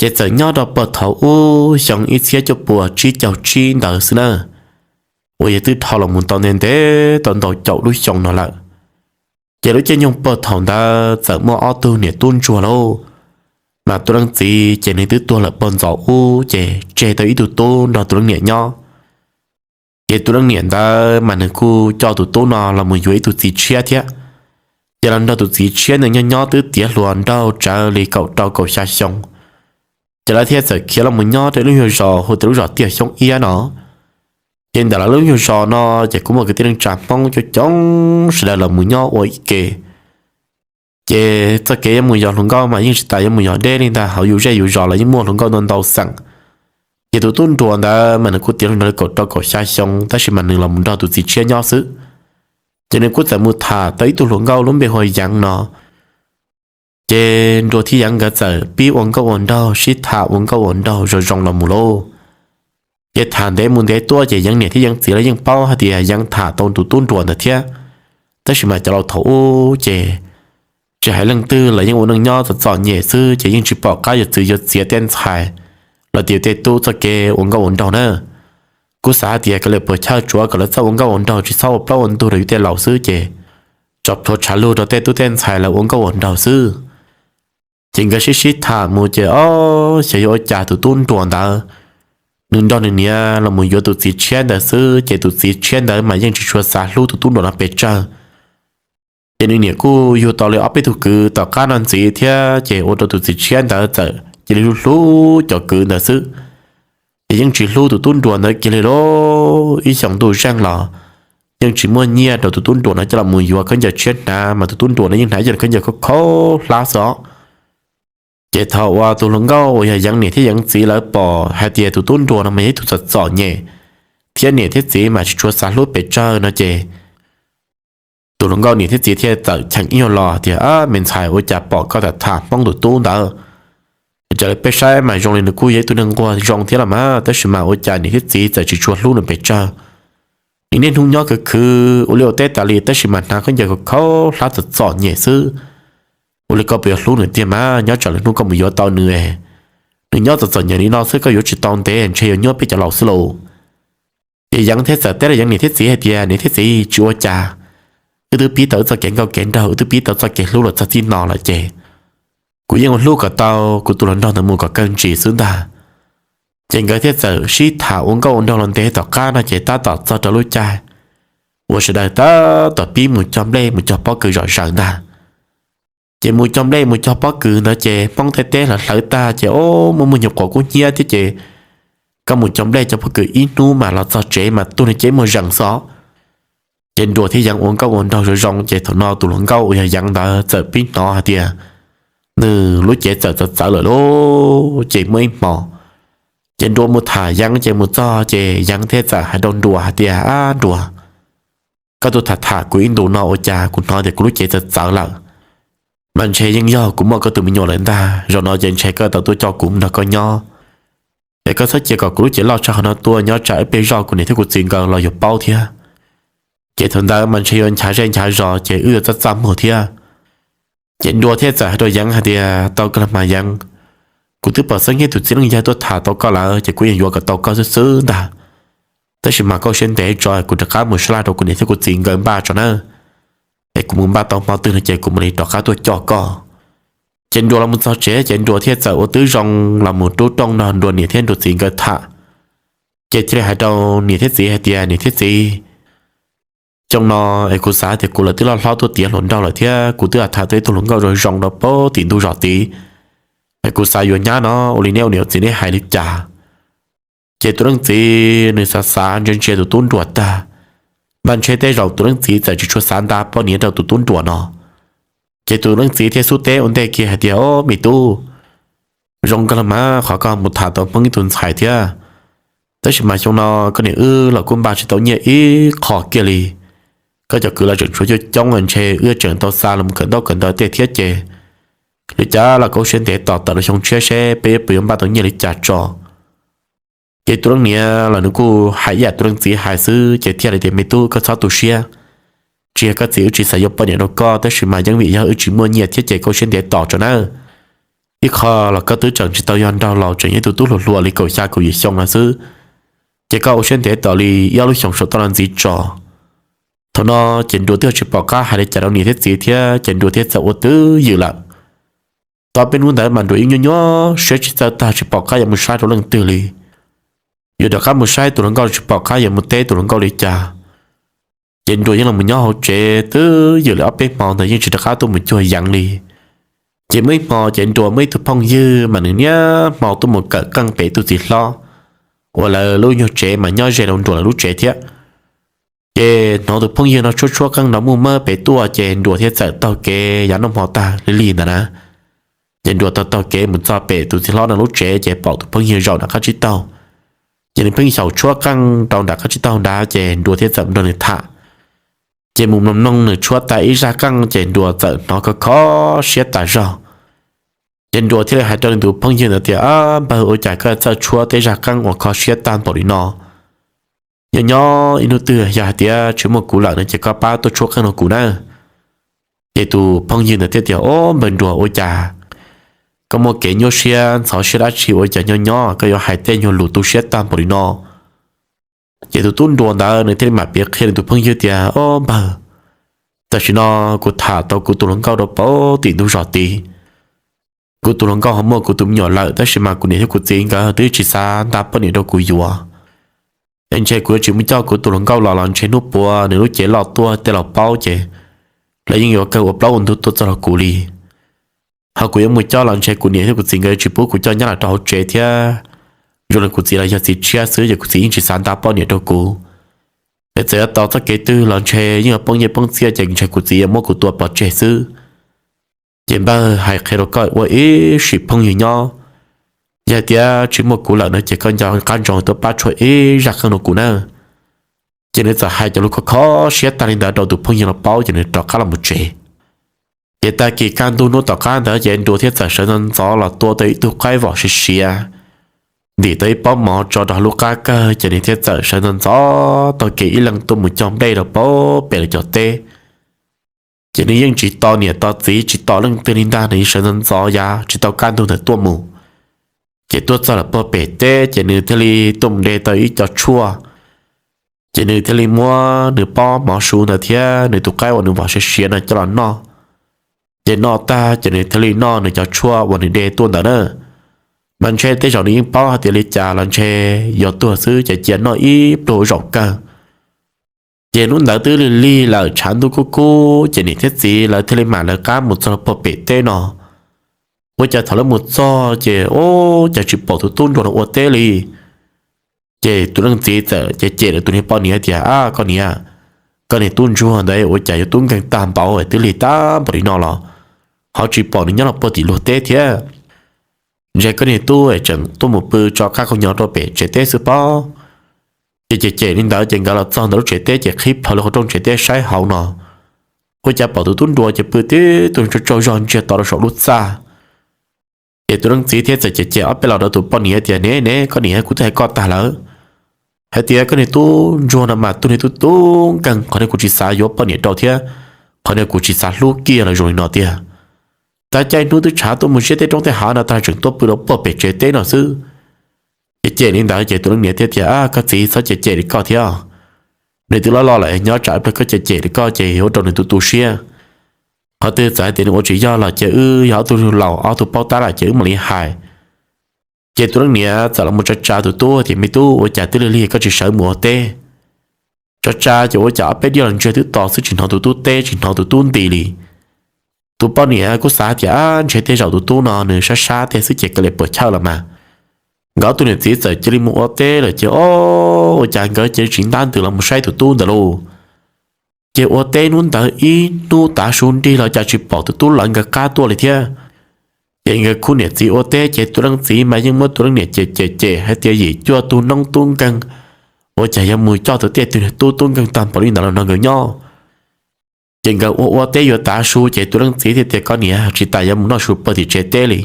Ces txawm nyob rau puag thaum ub xyoo ib txhiab cuaj puas tsib caug tsib ntawd xwb na, uas yog twb dhau los mus tau ntev ntev tau ntau caum lub xyoo no lawm. Ces lub caij nyoog puag thaum ntawd txawm muaj ob tug niam tub ntsuag lauj, mas tus leej txiv ces nws twb tuag lawm puag ntxov ub, ces tseg tau ib tug tub nrog tus leej niam nyob. Ces tus leej niam ntawd mas nws kuj coj tus tub no los mus yuav ib tug txiv tshiab thiab. Ces los nrog tus txiv tshiab ntawd nyob nyob twb tiav hluas nraug tsawv li kaum rau kaum xya xyoo. Ces lawv thiaj txawm khiav los mus nyob rau lub nyuag zos hu tias lub zos Tiaj Xyoob Iab no. Ces ntawm lawv lub nyuag zos no ces kuj muaj kwv tij neej tsa Hmoob coob coob sawv daws los mus nyob ua ib ke. Ces txoj kev yuav mus yos hluas nkauj mas yeej tsis tas yuav mus yos deb li ntag, hauv yus zej yus zos los yeej muaj hluas nkauj ntau ntau xeem. Ces tus tub nruas ntawd mas nws kuj tiav hluas nraug li kaum rau kaum xya xyoo, tab sis mas nws los mus nrog tus txiv tshiab nyob xwb. Ces nws kuj txawm mus tham tau ib tug hluas nkauj lub npe hu ua Yeev no. Ces nruas thiab Yeev nkawd txawm pib ua nkauj ua nraug, sib tham ua nkauj ua nraug zoo zoo los mus lauj. Ces tham ntev mus ntev tuaj ces Yeev niam thiab Yeev txiv los yeej paub hais tias Yeev tham tau tus tub nruas ntawd thiab. Tab sis mas cov laus thaum ub ces tsis hais leej twg los yeej ua neej nyob txom txom nyem xwb, ces yeej tsis pom qab yuav txwv yuav txiav tej ntxhais los tis tej tub txoj kev ua nkauj ua nraug na. Kuj xav hais tias kom lawv puas chawj tsuav kom lawv txhob ua nkauj ua nraug, tsis txhob ua plaub ua ntug rau yus tej laus xwb, ces tso plhuav tshav lug rau tej tub tej ntxhais lawv ua nkauj ua nraug xwb. Ces nkawd sib sib tham mus ces ob xyov yuav ua cas tus tub nruas ntawd nws nrog nws niam los mus yuav tus txiv tshiab ntawd xwb, ces tus txiv tshiab ntawd mas yeej tsis tshua xav hlub tus tub nruas no pes tsawg. Ces nws niam kuj yug tau li ob peb tug kwv tom qab no ntxiv thiab, ces ua rau tus txiv tshiab ntawd txawm cia li hlub hlub cov kwv ntawd xwb. Ces yeej tsis hlub tus tub nruas ntawd kiag li lauj. Ib xyoo ntuj zeeg los yeej tsis muaj nyiaj rau tus tub nruas no coj los mus yuav khaub ncaws tshiab hnav, mas tus tub nruas no yeej hnav cov khaub ncaws khaub khaub hlab xwb os. Ces thaum uas tus hluas nkauj uas yog Yeev niam thiab Yeev txiv lawv pom hais tias tus tub nruas no mas yog ib tug txom txom nyem, thiab niam thiab txiv mas tsis tshua xav hlub pes tsawg no ces tus hluas nkauj niam thiab txiv thiaj txawm cheem ib nyuag los tias, Me ntxhais, ua cas pom koj tham tham Hmoob tus tub ntawd, raws li peb saib mas zoo li nws kuj yog ib tug neeg nquag zoo thiab los mas, tab sis mas ua cas niam thiab txiv txawm tsis tshua hlub nws pes tsawg? Nws niaj hnub nyob khwv khwv ua liaj ua teb tas li tab sis mas hnav khaub ncaws khaub khaub hlab txom txom nyem xwb. Ua li koj puas yuav hlub nws tiag mas, nyob tsam lwm hnub koj mus yuav tau nws, nws nyob txom txom nyem li no xwb koj yuav tsis tau ntev ntshe yuav nyuab peb cov laus xwb lauj. Ces Yeev thiaj txawm teb rau Yeev niam thiab txiv hais tias, Niam thiab txiv, tsis ua cas, wb twb pib tau wb txoj kev nkauj kev nraug, wb twb pib tau txoj kev hlub los txog txij no lawm ces kuv yeej ua hlub kom tau kuv tus hluas nraug ntawd mus kom kawg ntsis xwb ntag. Ces nkawd thiaj txawm sib tham ua nkauj ua nraug los ntev tom qab no ces tab tom txog rau lub caij uas sawv daws tab tom pib mus cog nplej mus cog pob kws zom zaws ntag. Ces mus cog nplej mus cog pob kws ntawd ces Hmoob tej teb hlawv hlawv tag ces o, muaj muaj nyuag quav kub hnyiab thiab ces koj mus cog nplej cog pob kws ib hnub mas los txog tsev mas tuag li ceb muag zees xwb. Ces Nruas thiab Yeev ua nkauj ua nraug zoo zoo ces thaum no tus hluas nkauj uas yog Yeev ntawd txawm pib hnov hais tias nws lub cev txawm txawv txawv lawm lauj. Ces muaj ib hmo ces Nruas mus tham Yeev ces mus txog ces Yeev thiaj txawm hais rau Nruas hais tias, Ab Nruas, koj tuaj tham tham kuv ib ntus no ua cas kuv hnov tias kuv lub cev txawv txawv lawm, mas ntshe yeej yog kuv muaj koj tus me nyuam lawm ntag. Zaum no ces ntshe koj tau tuaj coj kuv nrog koj nyob, es koj txhob cia kom kuv lub cev loj tshaj qhov no tuaj, nyob tsam ib pliag zoj kuv niam thiab kuv txiv nkawd los yuav paub thiab. Ces thaum ntawd mas ntshe yuav nchav zej nchav zos ces wb yuav txaj txaj muag thiab. Ces Nruas thiaj txawm hais rau Yeev hais tias, Tau kawg los mas Yeev, kuv twb pom Xeeb Nyiaj tus txiv neej yawg tuaj tham tau koj lawm ces kuv yeej yuav kom tau koj xwb xwb ntag. Tab sis mas koj ua siab ntev tso, kuv rov qab mus sab laj rau kuv niam thiab kuv txiv nkawd npaj tso nawb, es kuv mus npaj tau hmo twg no ces kuv mam li rov qab tuaj coj koj. Ces Nruas los mus txog tsev ces Nruas thiaj txawm ua tib zoo los mus rub rooj nrog Nruas niam thiab Nruas txiv nkawd tham. Ces thiaj li hais rau niam thiab txiv hais tias, Niam thiab txiv, xyoo no es kuv xav tias kuv lawv twb loj hlob tuaj tiav hluas nraug lawm thiab kuv twb tham tau ib tug hluas nkauj zoo zoo rau pem tim ntug zos tid, es kuv xav yuav nyab no, ua li neb ua niam ua txiv neb hais li cas? Ces tus leej txiv nws xav xav ntsia ntsia tus tub Nruas tag, mas ntshe tej zaum tus leej txiv txawm tsis tshua xav nta poj niam rau tus tub Nruas no. Ces tus leej txiv thiaj xub teb ua ntej kiag hais tias, Ob, me tub, zoo kawg los mas qhov koj mus tham tau Hmoob ib tug ntxhais thiab, tab sis mas xyoo no koj niam wb los kuj npaj tsis tau nyiaj ib qho kiag li. Koj cov kwv los tseem tshuav coob coob, ntshe wb tseem tau xa los kawm ntaub kawm ntawv tej thiab ces li cas los koj ua siab ntev tos tawm rau xyoo tshiab seb peb puas yuav npaj tau nyiaj li cas tso. Ces tus leej niam los nws kuj hais ib yam tus leej txiv hais xwb ces thiaj li tias, Me tub, koj txhob tu siab, tsis yog koj txiv wb tsis xav yuav poj niam rau koj, tab sis mas yeej vim yog wb tsis muaj nyiaj thiab ces koj ua siab ntev tos tso nawb. ib qho los koj twb tseem tsis tau yog nraug laus, tseem yog ib tug tub hluas hluas li kaum xya kaum yim xyoo no xwb, ces koj ua siab ntev tos li ib ob lub xyoos saum toj no ntxiv tso. Thaum no ces Nruas twb tsis pom qab hais li cas rau niam thiab txiv thiab, ces Nruas thiaj txawm ua twj ywm lawm. Tau peb hnub ntawd mas Nruas yeej nyuaj nyuaj siab tsis txawj tag, tsis pom qab yuav mus saib rau leej twg li. Yuav rov qab mus saib tus hluas nkauj los tsis pom qab yuav mus teb tus hluas nkauj li cas. Ces Nruas yeej los mus nyob hauv tsev twj ywm li ob peb hmo ntawd yeej tsis rov qab tuaj mus cuag Yeev li. Ces muaj ib hmo ces Nruas muaj ib tug phooj ywg mas nws niaj hmo tuaj mus kawm qeej pem tus txiv hlob uas lawv lub nyuag tsev mas nyob ze rau Nruas lawv lub tsev thiab. Ces hnov tus phooj ywg no tshuab tshuab qeej no muaj mab pem tuaj, ces Nruas thiaj txawm taug kev yav noj hmo tag li lig ntawd na. Ces Nruas taug taug kev mus txog pem tus txiv hlob no lub tsev, ces pom tus phooj ywg zaum nram qab tsib taug. Ces nws pheej xyaum tshuab qeej rau nram qab tsib taug nrad, ces Nruas thiaj txawm nrog nws tham. Ces mus mloog mloog nws tshuab tas ib zaj qeej, ces Nruas txawm hnov kho kho siab tas zog. Ces Nruas thiaj li hais rau nws tus phooj ywg ntawd tias, Npawg, ua cas koj txawj tshuab tej zaj qeej uas kho siab tag npaum li no? Nyob nyob ib hnub twg yog hais tias tsis muaj kuv lawm no ces koj pab tuaj tshuab qeej rau kuv na. Ces tus phooj ywg ntawd thiaj tias, Ob, npawg Nruas, ua cas koj muaj kev nyuaj siab ntxhov siab dab tsi, ua cas nyob nyob koj yuav hais tej nyuag lus tu siab tag npaum li no? Ces tus tub Nruas ntawd nws thiaj li mam piav qhia nws tus phooj ywg tias, Ob, npawg, tam sim no kuv tham tau kuv tus hluas nkauj rau pem tim ntug zos tid. Kuv tus hluas nkauj ho muaj kuv tus me nyuam lawm, tab sis mas kuv niam thiab kuv txiv nkawd twb tsis xav nta poj niam rau kuv yuav. Es ntshe kuv yuav tsis mus coj kuv tus hluas nkauj los los ntshe hnub puav nws lub cev loj tuaj tej los paub ces lawv yeej yuav kawg ua plaub ua ntug tuaj txog rau kuv li. Ho kuv yuav mus coj los ntshe kuv niam thiab kuv txiv nkawd tsis pub kuv coj nyob los rau hauv tsev thiab. Zoo li kuv txiv los yog txiv tshiab xwb ces kuv txiv yeej tsis xav nta poj niam rau kuv. Es txawm yuav tos txoj kev twg los ntshe yeej yuav poob nyiaj poob txiaj ces ntshe kuv txiv yuav muab kuv tua pov tseg xwb. Ces npawg, hais qhia rau koj ua ib sim phooj ywg nyob, yog hais tias tsis muaj kuv lawm no ces koj nco qab ntsoov tuaj pab tshuab ib zaj qeej rau kuv na. Ces nws txawm hais cov lus kho kho siab tag li ntawd rau tus phooj ywg no paub ces nws rov qab los mus tsev. Ces tag kis kaj ntug hnub tom qab ntawd ces Nruas thiaj txawm sawv ntxov ntxov los tua tau ib tug qaib vom siav siav, ntim tau ib pob mov tso rau hauv lub qab kawg, ces nws thiaj txawm sawv ntxov ntxov taug kev ib leeg tuaj mus cog nplej rau pem lawv cov teb. Ces nws yeej tsis tos niam tos txiv tsis tos leej twg li ntag, nws yeej sawv ntxov ntxov yav tsis tau kaj ntug ntawd tuaj mus. Ces tuaj txog lawm puag pem teb ces nws thiaj li tuaj mus de tau ib co tshuaj. Ces nws thiaj li muab nws pob mov su ntawd thiab nws tus qaib uas nws vom siav siav no coj los noj. Ces noj tag ces nws thiaj li noj nws cov tshuaj uas nws de tuaj ntawd na. Mas ntshe tej zaum nws yeej paub hais tias li cas los ntshe yuav tuag xwb ces cia noj ib pluag ua zaum kawg. Ces hnub ntawd twb lig lig lawm tshav ntuj kub kub ces niam thiab txiv lawv thiaj li mam lawv qab mus txog rau puag pem teb no. Ua cas thaum lawv mus txog ces ua cas tsis pom tus tub Nruas no ua teb li. Ces tus leej txiv txawm cem cem lawv tus niag poj niam tias, Ab, koj niam, koj niag tub ntsuag ntawd ua cas yuav tub nkeeg tag npaum twb lig tag npaum li no los ho tsis pom nws nyob los puag tim luag teb thiab. Ntshe koj niag tub tseem tuaj mus pw tso qab qau nyo rau pem tsev teb xwb pob. Ces cem cem li ntawd ces nkawd los txog ntawm lub tsev teb ces qhib plho lub qhov rooj tsev teb saib hauv no, ua cas pom tus tub Nruas ces pw tib tug tsaug tsaug zog ntsiag to rau saum lub txaj. Ces tus leej txiv thiaj txawm cem cem ob peb los rau tus poj niam tias, Ne ne, koj niam, kuv twb hais koj tag lawm hais tias koj niag tub ntsuag no mas tug niag tub tub nkeeg, qhov niag kuv tsis xav yuav poj niam rau thiab qhov niag kuv tsis xav hlub kiag los zoo li no tiag. Tab caij hnub twb tshav tuaj mus ziab tej roob tej hav no tag tseem tuaj pw rau puag pem tsev teb no xwb. Ces cem li ntawd ces tus leej niam thiaj tias, Koj txiv, txhob cem cem li koj thiab. Nws twb loj loj lawm, nyob tsam ib pliag koj cem cem li koj ces yuav ua rau nws tu tu siab. Qhov twg txawm hais tias nws ua tsis yog los ces wb yog ob tug laus ob tug paub tab lawm ces wb mam li hais. Ces tus leej niam txawm los mus tsa tsa tus tub tias, Me tub, ua cas twb lig lig koj tsis sawv mus ua teb? Tsa tsa ces ua cas ob peb diav los ntsiag twb to xwb tsis hnov tus tub teb tsis hnov tus tub nti li. Tus poj niam kuj xav tias, Ab, ntshe tej zaum tus tub no nws sab sab tej xwb ces kav liam puas chawj los mas. Nkawd ob tug niam txiv txawm cia li mus ua teb lawm ces, ob, ua cas nkawd cia li tsis ntab ntws los mus saib tus tub ntawd lauj. Ces ua teb hnub ntawd ib hnub tav su nrig los cas tsis pom tus tub lawv nkawd qab tuaj li thiab. Ces nkawd khub niam txiv ua teb ces tus leej txiv mas yeej muab tus leej niam cem cem cem hais tias, Yim cuaj tug noob tub nkeeg, ua cas yuav mus coj tus tej tug niag tub tub nkeeg tag npaum li ntawd los nrog nkawd nyob. Ces nkawd ua ua teb yuav tav su ces tus leej txiv thiaj tias, Koj niam, tsis tas yuav mus noj su puag tim tsev teb li.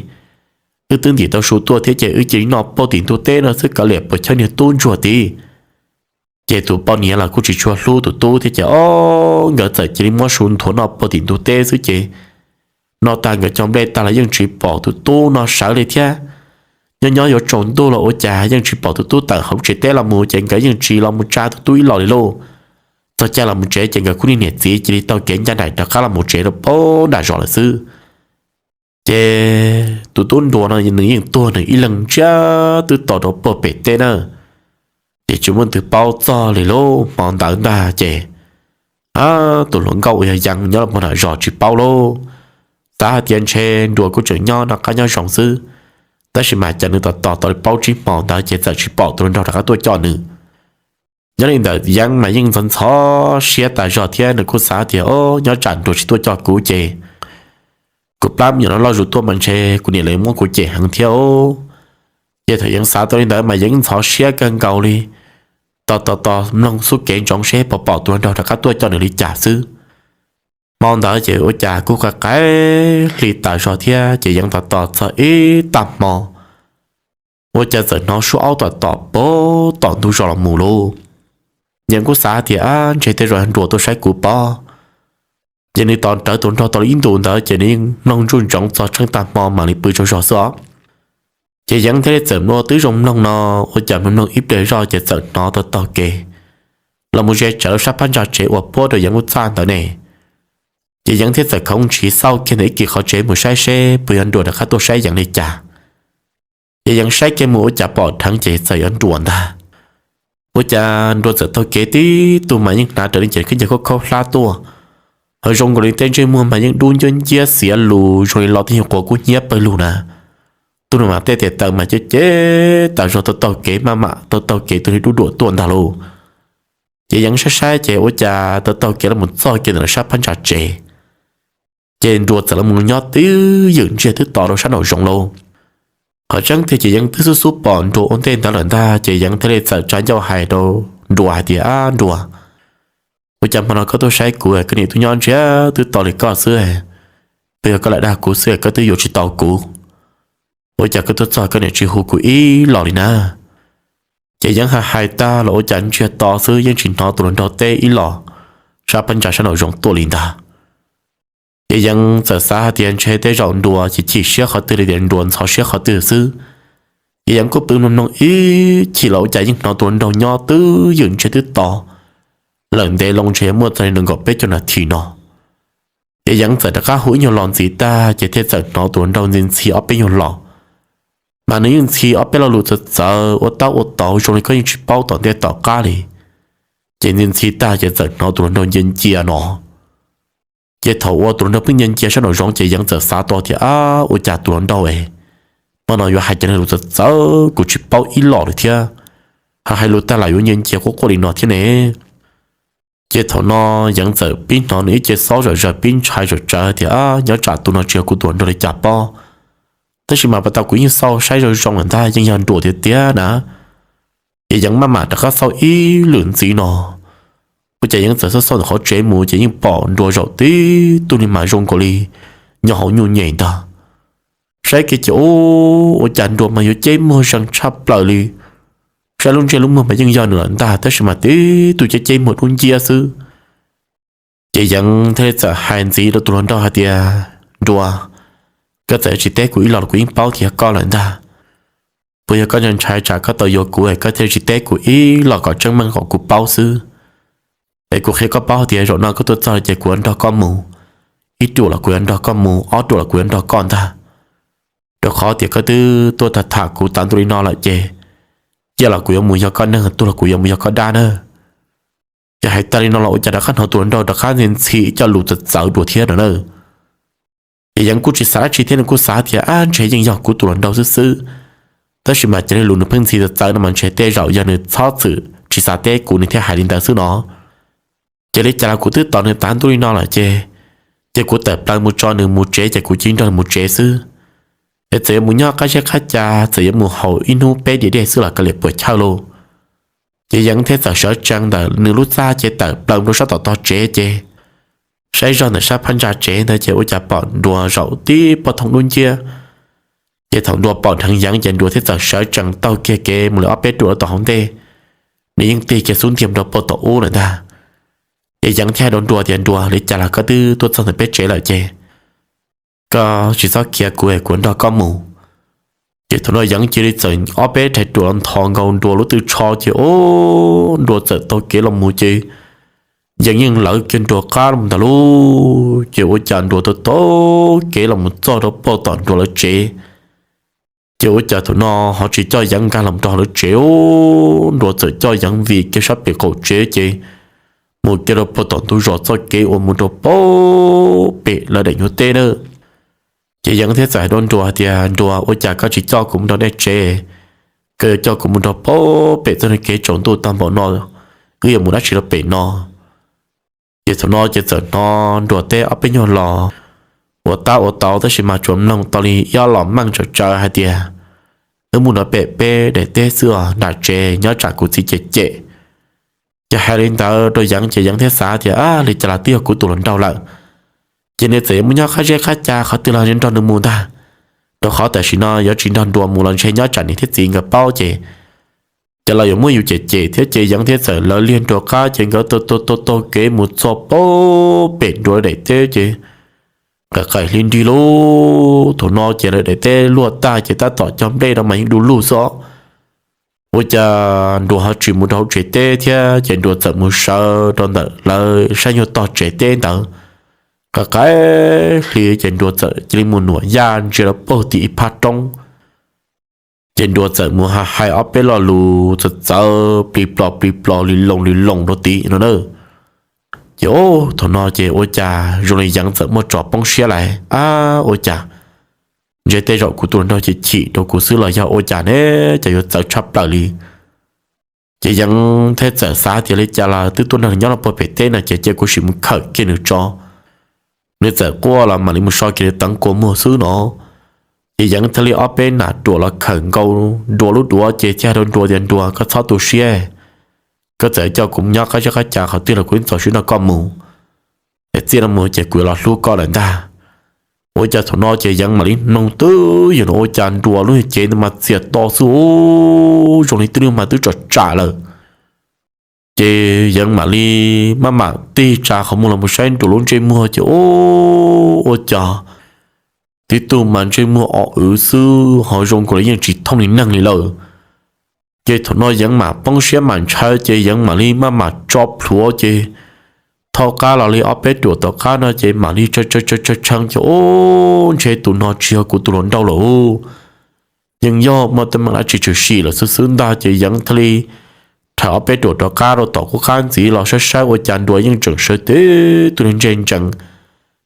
Wb twb ntim tau su tuaj thiab ces wb cia li noj puag tim ntug teb no xwb, kav liam puas chawj niag tub ntsuag tid. Ces tus poj niam los kuj tsis tshua hlub tus tub thiab ces, ob, nkawd txawm cia li muab su nthuav noj puag tim ntug teb xwb ces no tag nkawd cog nplej tag los yeej tsis pom tus tub no sawv li thiab. Nyob nyob yuav tsaus ntuj los ua cas yeej tsis pom tus tub tawm hauv tsev teb los mus, ces nkawd yeej tsis los mus tsa tus tub ib los li lauj. Txog caij los mus tsev ces nkawd kuj niam txiv cia li taug kev ncaj nraim rov qab los mus tsev rau pem nram zos lawm xwb. Ces tus tub Nruas no nws yeej tuag nws ib leeg ntsiab twb to rau puag pem teb na. Ces tsis muaj leej twg paub txog li lauj. Hmo ntawd ntag ces tus hluas nkauj uas yog Yeev nyob rau puag nram zos tsis paub lauj, xav hais tias ntshe Nruas kuj tseem nyob noj qab nyob zoo xwb. Tab sis mas cas nws tos tos tau li plaub tsib hmo ntawd ces txawm tsis pom tus hluas nraug rov qab tuaj coj nws. Nyob li ntawd Yeev mas yeej ntxhov ntxhov siab tas zog thiab nws kuj xav tias, o, nyob tsam Nruas tsis tuaj coj kuv ces kuv plab me nyuam no loj zus tuaj mas ntshe kuv niam lawv muab kuv cem heev thiab os. Ces thaum Yeev xav tau li ntawd mas Yeev ntxhov siab kawg nkaus li, tos tos tos mloog xub kev ntsoov seb puas pom tus hluas nraug rov qab tuaj coj nws li cas xwb. Hmo ntawd ces ua cas kuj qaim qaim hli tas zog thiab ces Yeev tos tos txog ib tag hmo ua cas txawm hnov suab aub tom tom puag tom ntug zos los mus lauj. Yeev kuj xav tias, ab, ntshe tej zaum yog Nruas tuaj saib kuv pob. Ces nws tos rawv tus hluas nraug tau li ib ntus ntawd ces nws yeej mloog ntsuj ntsoov txog tsheej tag hmo mam li pw tsaug zog xwb os. Ces Yeev thiaj li txawm mloog twb zoo mloog no, ua cas mloog mloog ib pliag zoj ces txawm hnov taug taug kev los mus ze tsawv sab phab ntsa tsev uas puab rau Yeev lub txaj ntawd ne. Ces Yeev thiaj txawm khoov ntshis xauj kiag ntawm ib kis qhov tsev mus saib seb puas yog Nruas rov qab tuaj saib Yeev li cas. Ces Yeev saib kiag mus ua cas pom dheev ces txawm yog Nruas ntag. Ua cas Nruas txawm taug kev tib tug mas yeej hnav rawv li ces khaub ncaws khaub khaub hlab tuaj. Ho zoo nkaus li tej ntsej muag mas yeej dub nciab nciab xiav lus zoo li los tej nyuag quav kub hnyiab pawg lug na. Tus no mas tej tes taw mas ceb ceb tas zog, taug taug kev maj mam taug taug kev tus li dub duam tuaj ntag lauj. Ces Yeev saib saib ces ua cas taug taug kev los mus txog kiag ntawm lawv sab phab ntsa tsev. Ces Nruas txawm los mus nyob twb ywm ntsiag twb to rau sab nraum zoov lauj. Qhov tseeb tiag ces Yeev twb xub xub pom Nruas ua ntej ntawd lawm ntag ces Yeev thiaj li txawm tsa ncauj hais rau Nruas hais tias, ab Nruas, ua cas hmo no koj tuaj saib kuv koj niam twb nyob ntsiag twb to li koj xwb, puas yog koj lam dag kuv xwb koj twb yuav tsis tau kuv? Ua cas koj tuaj txog koj niam tsis hu kuv ib los li na? Ces Yeev hais hais tag los ua cas ntsiag to xwb yeej tsis hnov tus hluas nraug teb ib los sab phab ntsa sab nraum zoov tuaj li ntag. Ces Yeev txawm xav hais tias ntshe tej zaum Nruas chim chim siab qhov twg li tias Nruas ntxhov siab qhov twg xwb. Ces Yeev kuj pw mloog mloog ib chim los ua cas yeej hnov tus hluas nraug nyob twb ywm ntsiag twb to lawm ntev loo ntshe yuav muaj txog li nees nkaum peb caug nas this no. Ces Yeev txawm rov qab hu ib nyuag los ntxiv tag ces thiaj txawm hnov tus hluas nraug ntxhi ntxhi ob peb nyuag los. Mas nws yeej ntxhi ob peb lo lus txawv txawv ua tab ua tauv zoo li koj yeej tsis paub tom ntej tom qab li. Ces ntxhi ntxhi tag ces txawm hnov tus hluas nraug ncia ncia no. Ces thaum uas tus hluas nraug pheej ncia ncia sab nraum zoov ces Yeev txawm xav tau tias, ab, ua cas tus hluas nraug es hmo no yuav hais cov niag lus txawv txawv kuv tsis paub ib los li thiab, ho hais lus tag lam yuav ncia ncia quaj quaj li no thiab ne. Ces thaum no Yeev txawm pib hnov nws ib ce xaub zom zaws pib ntshai zom zaws tias, ab, nyob tsam tus no tsis yog kuv tus hluas nraug li cas pob. Tab sis mas pas tau kuv yeej xauj saib zoo zoo lawm ntag yeej yog Nruas tiag tiag na. Ces Yeev maj mam rov qab xauj ib lwm ntxiv no, ua cas Yeev txawm xauj xauj ntawm qhov tsev mus ces yeej pom Nruas zaum tib tug li mas zoo nkaus li nyob hauv nyuj nyem ntag. Saib kiag ces ua cas Nruas mas yuav ceb muag zeeg tshaj plaws li. Saib lub ntsej lub muag mas yeej yog nws lawm ntag tab sis mas tib tug ceb ceb muag dub nciab xwb. Ces Yeev thiaj li txawm hais ntxiv rau tus hluas nraug hais tias, Nruas, koj txawm tsis teb kuv ib los los kuv yeej paub tias yog koj lawm ntag. Puas yog koj ntshai tsam koj tau yuav kuv es koj thiaj li tsis teb kuv ib los kom tseeb meej kom kuv paub xwb. Es kuv qhia koj paub tias zaum no koj tuaj txog ces kuv yuav nrog koj mus, ib ruam los kuv yuav nrog koj mus, ob ruam los kuv yuav nrog koj ntag. Rau qhov tias koj twb tuaj tham tham kuv tav ntuj li no lawm ces, ciaj los kuv yuav mus yog koj neeg, tuag los kuv yuav mus yog koj dab na. Ces hais tag li no los ua cas rov qab hnov tus hluas nraug rov qab ntxhi ntxhi coj lus txawv txawv dua thiab no na. Ces Yeev kuj tsis xav dab tsi thiab nws kuj xav tias, ab, ntshe yeej yog kuv tus hluas nraug xwb xwb. Tab sis mas cov lus nws pheej ntxhi txawv txawv no mas ntshe tej zaum yog nws txhob txwm tsis xav teb kuv nws thiaj hais li ntawd xwb no. Ces li cas los kuv twb tos nws tav ntuj li no lawm ces, ces kuv tawm plaws mus tso nws mus tsev ces kuv cia li nrog nws mus tsev xwb. Es txawm yuav mus nyob qab zej qab ca, txawm yuav mus haus ib hnub peb diav dej xwb los kav liam puas chawj lauj. Ces Yeev thiaj txawm sawv tsees ntawm nws lub txaj ces tawm plaws rau sab tom tog tsev ces saib zog ntawm sab phab ntsa tsev ntawd ces ua cas pom Nruas zaum tib pob thooj dub nciab. Ces thaum Nruas pom dheev Yeev ces Nruas thiaj txawm sawv tsees taug kiag kev mus li ob peb ruam rau tom hauv ntej, nws yeej tig kiag xub ntiag rau puag tom ub lawm ntag. Ces Yeev thiaj hais rau Nruas tias, Nruas, li cas los koj twb tuaj txog ntawm peb tsev lawm ces koj tsis txhob khiav kuv es kuv nrog koj mus. Ces thaum no Yeev cia li txawm ob peb rhais ruam los nthos nkaus Nruas lub tw tsho ces ub, Nruas txawm taug kev los mus ces Yeev yeej lawv kiag Nruas qab los ntawd lauj. Ces ua cas Nruas taug taug kev los mus txog rau pem tom Nruas lawv tsev. Ces ua cas thaum no ho tsis coj Yeev nkag los rau lawv tsev, Nruas txawm coj Yeev vim kiag sab pem qaum tsev ces mus kiag rau pem tom ntug zos txoj kev uas mus rau pem lawv daim nyuag teb na. Ces Yeev thiaj txawm hais rau Nruas hais tias, Nruas, ua cas koj tsis coj kuv mus rau nej tsev, koj yuav coj kuv mus rau pem txoj kev tsaus ntuj tag npaum no, wb yuav mus dab tsi rau pem no? Ces thaum no ces txawm hnov Nruas teb ob peb nyuag los ua tab ua tau tab sis mas tsuas mloog tau li ib ob los meej tsawv tsawv hais tias, wb mus rau pem peb daim teb xwb os, nram tsev nyob tsam kuv txiv cem cem. Ces hais li ntawd rau Yeev ces Yeev thiaj xav tias, a, li cas los twb yog kuv tus hluas nraug lawm, ces nws txawm yuav mus nyob qab zeb qab ca qhov twg los nrog nws mus ntag, rau qhov tam sim no yuav tsis nrog Nruas mus los ntshe nyob tsam niam thiab txiv nkawd paub ces, ces lawv yuav muab yus cem cem thiab. Ces Yeev thiaj txawm lawv liag Nruas qab ces nkawd taug taug taug kev mus txog pem Nruas daim teb ces qaim qaim hli nrig lauj. Thaum no ces lawv daim teb luaj tag ces tab tom cog nplej rau mas yeej du lug xwb os. Ua cas Nruas ho tsis mus rau hauv tsev teb thiab, ces Nruas txawm mus sawv rau ntawm lawv sab nyuag tog tsev teb ntawd. Qaim qaim hli ces Nruas txawm cia li mus nuam yaj ntsia rau pem tim ib phab roob. Ces Nruas txawm mus hais ob peb lo lus txawv txawv plig plos plig plos li loos li loos rau tim no na. Ces ub, thaum no ces ua cas zoo li Yeev txawm muaj tso poob siab lawm, a, ua cas ntshe tej zaum kuv tus hluas nraug chim chim rau kuv xwb los yog ua cas ne, ces yuav txawv tshaj plaws li. Ces Yeev thiaj txawm xav tias li cas los twb tuaj nrog nws nyob rau pem teb no ces cia kuv sim mus khawm kiag nws tso. Nws txawm quaj los mam li mus so kiag nws teev kua muag xwb no. Ces Yeev thiaj li ob peb nam ruam los khawm nkaus Nruas lub duav ces thiaj hais rau Nruas tias, Nruas, koj txhob tu siab, koj txawm coj kuv mus nyob qab zeb qab ca qhov twg los kuv yeej txaus siab nrog koj mus. Es txij no mus ces kuv yuav los hlub koj lawm ntag. Ua cas thaum no ces Yeev mam li mloog twb yog no ua cas Nruas lub cev ntawd mas txias to xwb, zoo li twb nws mas twb tso tsam lawm. Ces Yeev mam li maj mam tig tsa qhov muag los mus saib Nruas lub ntsej muag ces ub, ua cas tib tug mas ntsej muag o wv xwb ho zoo nkaus li yeej tsis thooj li neeg li lawm. Ces thaum no Yeev mam poob siab mam ntshaw ces Yeev mam li maj mam tso plhuav ces thaub qab los li ob peb ruam tom qab no ces mam li tshee tshee ces ub, ntshe tus no tsis yog kuv tus hluas nraug lawm. Yeej yog muaj teeb meem dab tsi tshwm sim lawm xwb xwb ntag ces Yeev thiaj li rhais ob peb ruam rov qab rau tom qub qab ntxiv los saib saib ua cas Nruas yeej tseem sawv tib tug ntse ntsees,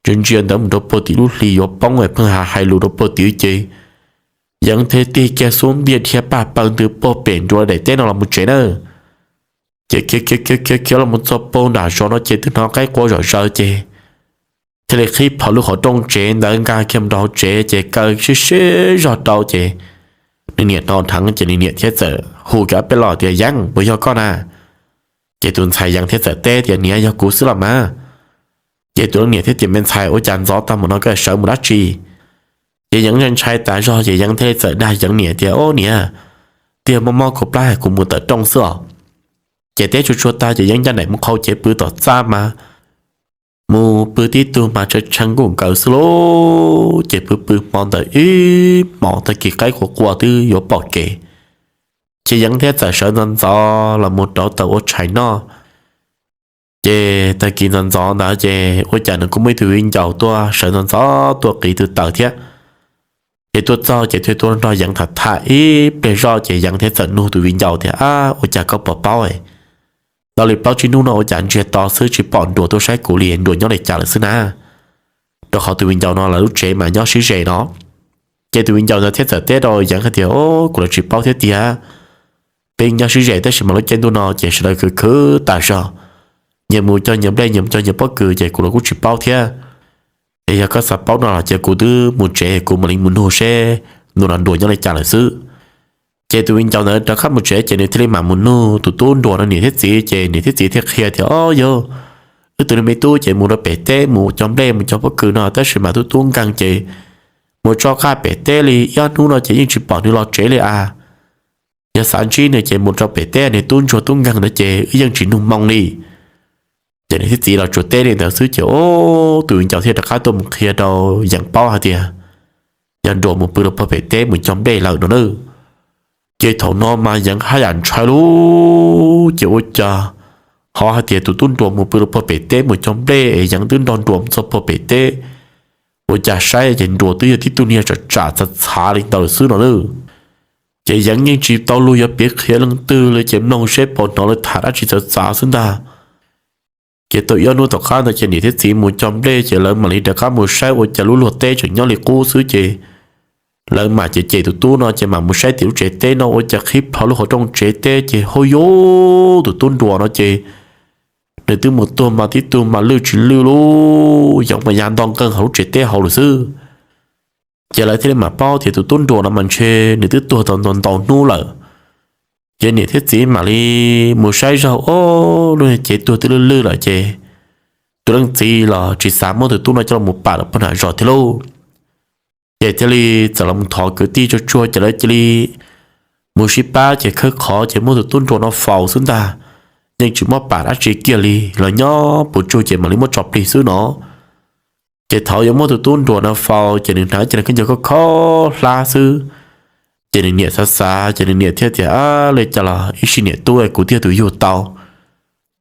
ntsia ntsia ntawd mus rau puag tim lub hli yuav poob es pheej hais hais lus rau puag tim ces Yeev thiaj tig kiag xub ntiag dhia pag paws ntws puag pem Nruas daim teb no los mus tsev na. Ces khiav khiav khiav khiav khiav los mus txog puag nram zos no ces twb hnov qaib qua zom zaws ces thiaj li qhib plho lub qhov rooj tsev ntawd nkag kiag mus rau hauv tsev ces kaw sib sib zog rau ces nws niam hnov dheev ces nws niam thiaj txawm hu kiag ob peb lo tias, Yeev, puas yog koj na? Ces tus ntxhais Yeev thiaj txawm teb tias, Niam, yog kuv xwb los mas. Ces tus leej niam thiaj tias, Me ntxhais, ua cas ntxov tag mus no koj sawv mus dab tsi? Ces Yeev ntshai ntshai tas zog ces Yeev thiaj li txawm dag Yeev niam tias, Au niam, twb yog mob mob kuv plab es kuv mus tawm rooj xwb os. Ces teb tsuag tsuag tag ces Yeev ncaj nraim mus qhau cev pw tom txaj mas mus pw tib tug mas tshee tshee nkuj nkaws xwb lauj. Ces pw pw hmo ntawd ib hmos tag kis qaib qua qua twb yuav pom kev. Ces Yeev thiaj txawm sawv ntxov ntxov los mus rauv taws ua tshais noj. Ces tag kis ntxov ntxov ntawd ces ua cas nws kuj muaj ib tug viv ncaus tuaj sawv ntxov ntxov tuaj qiv tus taws thiab. Ces tuaj txog ces thiaj tuaj nrog Yeev tham tham ib pliag zoj ces Yeev thiaj txawm nug tus viv ncaus tias, Ab, ua cas koj puas paub? Tau li plaub tsib hnub no ua cas ntsiag to xwb tsis pom Nruas tuaj saib kuv li, Nruas nyob li cas lawm xwb na? Rau qhov tus viv ncaus no lawv lub tsev mas nyob sib ze no. Ces tus viv ncaus ntawd thiaj txawm teb rau Yeev hais tias, Kuv los tsis paub thiab tiag. Peb nyob sib ze tab sis mas lub caij ntuj no ces sawv daws khwv khwv tas zog, nyias mus cog nyias nplej, nyias mus cog nyias pob kws ces kuv los kuj tsis paub thiab. Es yog koj xav paub no los ces kuv twb mus tsev, kuv mam li mus nug seb tus no Nruas nyob li cas lawm xwb. Ces tus viv ncaus ntawd rov qab mus tsev ces nws thiaj li mam mus nug tus tub Nruas no niam thiab txiv ces niam thiab txiv thiaj qhia tias, Ob yog, wb tus me tub ces mus rau pem teb mus cog nplej mus cog pob kws no tab sis mas tub tub nkeeg ces mus tso qab pem teb li ib ob hnub no ces yeej tsis pom nws los tsev li as. Yog xav ntsib nws ces mus rau pem teb, nws tub ntsuag tub nkeeg ntawd ces wb yeej tsis nug moo li. Ces niam thiab txiv los tsuas teb li ntawd xwb ces ob tug viv ncaus thiaj rov qab tuaj mus qhia rau Yeev paub hais tias yog Nruas mus pw rau puag pem teb mus cog nplej lawm no na. Ces thaum no mas Yeev haj yam ntshai lauj, ces ua cas ho hais tias tus tub Nruas mus pw rau puag pem teb mus cog nplej es Yeev twb nrog Nruas mus txog puag pem teb, ua cas saib ces Nruas twb yog tib tug niag tsam tsam txhav txhav li ntawd lawm xwb no na. Ces Yeev yeej tsis tau luag yuav piav qhia leej twg li ces mloog seb puas hnov lawv tham dab tsi txawv txav xwb ntag. Ces tau ib ob hnub tom qab ntawd ces niam thiab txiv mus cog nplej ces lawv mam li rov qab mus saib ua cas lub luag teb tseem nyob li qub xwb ces lawv mam cem cem tus tub no ces mam mus saib tim lub tsev teb no ua cas qhib plho lub hauv rooj tsev teb ces hauj yuj, tus tub Nruas no ces nws twb mus tuag mas tib tug mas lwj tsis lwj lauj, yoov mas ya nto nqeeg hauv lub tsev teb hauv lawm xwb. Ces lawv thiaj li mam paub tias tus tub Nruas no mas ntshe nws twb tuag tau ntau ntau hnub lawm. Ces niam thiab txiv mam li mus saib zog, ob lub cev tuag twb lwj lwj lawm ces tus leej txiv los tsis xav muab tus tub no coj los pam lawm puag nram zos thiab lauj. Ces thiaj li txawm los thov kwv tij tsuag tsuag ces lawv cia li mus sib pab ces khawb qhov ces muab tus tub Nruas no faus xwb ntag, yeej tsis muab pam dab tsi kiag li, los nyob puv tsug ces mam li muab tso plig xwb no. Ces thaum yuav muab tus tub Nruas no faus ces nws hnav ib co khaub ncaws khob khob hlab xwb. Ces nws niam xav xav ces nws niam thiaj tias, Ab, li cas los ib sij niam tub kuv thiaj tus yug tau.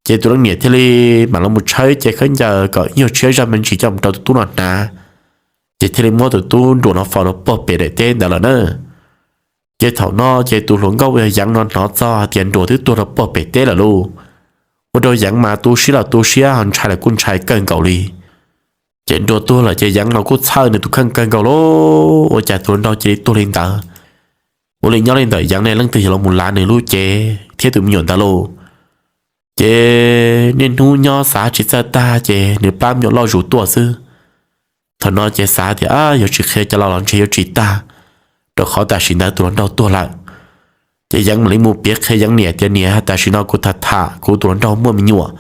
Ces tus leej niam thiaj li mam los mus tshawb cev khaub ncaws kom ib nyuag tshiab zaj me ntsis coj mus rau tus tub no hnav. Ces thiaj li muab tus tub Nruas no faus rau puag pem daim teb ntawd lawm na. Ces thaum no ces tus hluas nkauj uas yog Yeev no hnov txog hais tias Nruas twb tuag rau puag pem teb lawm lauj, ua rau Yeev mas tu siab los tu siab ho ntshai los kuj ntshai kawg nkaus li. Ces Nruas tuag lawm ces Yeev los kuj txhawj nws tus kheej kawg nkaus lauj, ua cas tus hluas nraug cia li tuag li ntawd. Ua li nyob li ntawm Yeev ne leej twg yuav los mus lav nws lub cev thiab tus me nyuam ntawd lauj. Ces niaj hnub nyob xav tsis txawj tag ces nws plab me nyuam loj zus tuaj xwb. Thaum no ces xav tias, Ab, yuav tsis qhia cov laus los ntshe yuav tsis tag, rau qhov tam sim ntawd tus hluas nraug tuag lawm. Ces Yeev mam li mus piav qhia Yeev niam tias, Niam, tam sim no kuv tham tham kuv tus hluas nraug muaj me nyuam,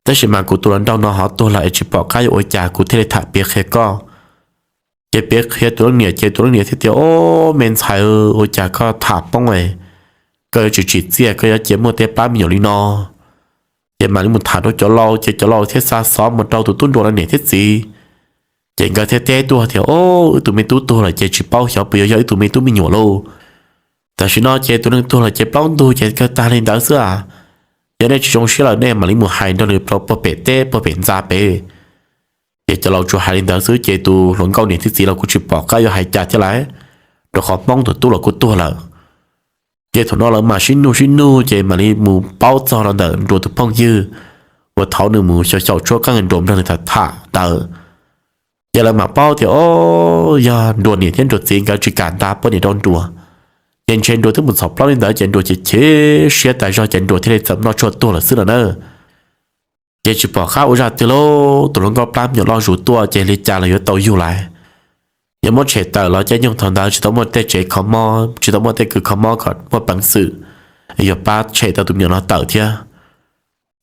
tab sis mas kuv tus hluas nraug no ho tuag lawm es tsis pom qab yuav ua cas, kuv thiaj li tham piav qhia koj. Ces piav qhia tus leej niam ces tus leej niam thiaj tias, Ob, me ntxhais, ua cas koj tham poob es koj yuav tsis tsim txiaj, koj yuav cia muaj tej plab me nyuam li no. Ces mam li mus tham rau cov laus ces cov laus thiaj xa xov mus rau tus tub Nruas no niam thiab txiv. Ces nkawd thiaj teb tuaj tias, Ob, wb tus me tub tuag lawm ces tsis paub xyov puas yuav yog wb tus me tub me nyuam lauj. Tam sim no ces tus neeg tuag lawm ces plaub ntug ces kawg tag li ntawd xwb as. Yog nej tsis zoo siab lawm nej mam li mus hais nrog nws rau puag pem teb puag pem ntxa pem. Ces cov laus tsuas hais li ntawd xwb ces tus hluas nkauj niam thiab txiv los kuj tsis pom qab yuav hais cas thiab lawm, rau qhov Hmoob tus tub los kuj tuag lawm. Ces thaum no lawv mam sib nug sib nug ces mam li mus paub txog rau ntawm Nruas tus phooj ywg uas thaum nws mus xyaum xyaum tshuab qeej Nruas nrog nws tham tham ntawd. Ces lawv mam paub tias, Ob, yog Nruas niam thiab Nruas txiv nkawd tsis kam nta poj niam rau Nruas, ces ntshe Nruas twb mus txhom plaub li ntawd ces Nruas ces chim siab tas zog ces Nruas thiaj li txawm noj tshuaj tuag lawm xwb no na. Ces tsis pom qab ua zaj twg lauj, tus hluas nkauj plab me nyuam loj zus tuaj ces li cas los yuav tau yug lawm. Yuav muab tshem tawm los caij nyoog thaum ntawd tsis tau muaj tej tsev kho mob, tsis tau muaj tej kws kho mob kom muaj peev xwm yuav pab tshem tau tus me nyuam no tawm thiab.